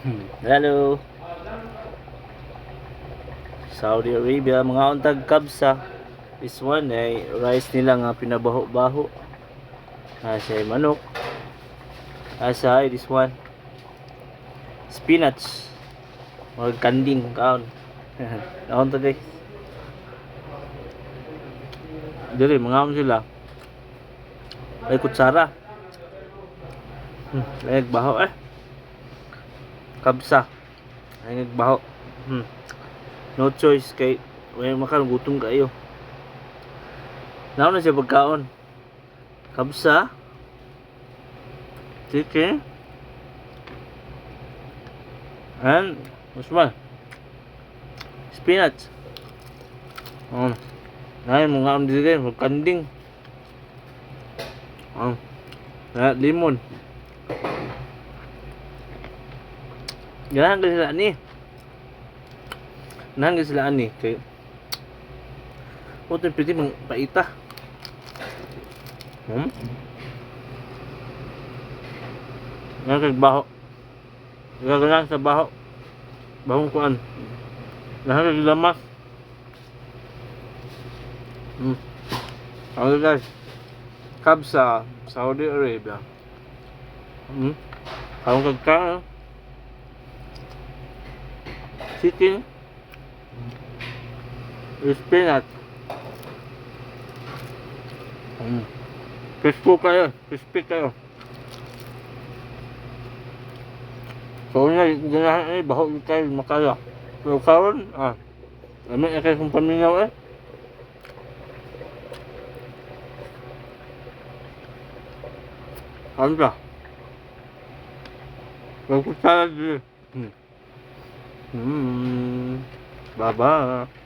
Hello. Saudi Arabia, mga untag kabsa. This one ay rice nila nga pinabaho-baho. Asa manok. Asa this one. Spinach. Mga kanding kaon. Kaon to, guys. Dili mga sila. Ay, kutsara. Ay baho eh. Kabsa. Ay nagbaho. No choice kay way makan, gutom kayo. Naon na siya pagkaon. Kabsa. Chicken. And what's one? Spinach. Oh. Nay mga am dili kanding. Oh. Na lemon. Ganahan sila ani. Ganahan sila ani kay Puto pwede mang paita. Nga kay baho. Gaganahan sa baho. Bahong kuan. Ganahan kay lamas. Okay, guys. Kabsa, Saudi Arabia. Kaon kag ka. Chicken. Spinach. Crispy kayo. Crispy kayo. So una, ganahan eh, baho kayo makaya. Pero karon, lami na kayo kung paminaw eh. Kaon ka. Magkutsara din. Bye-bye.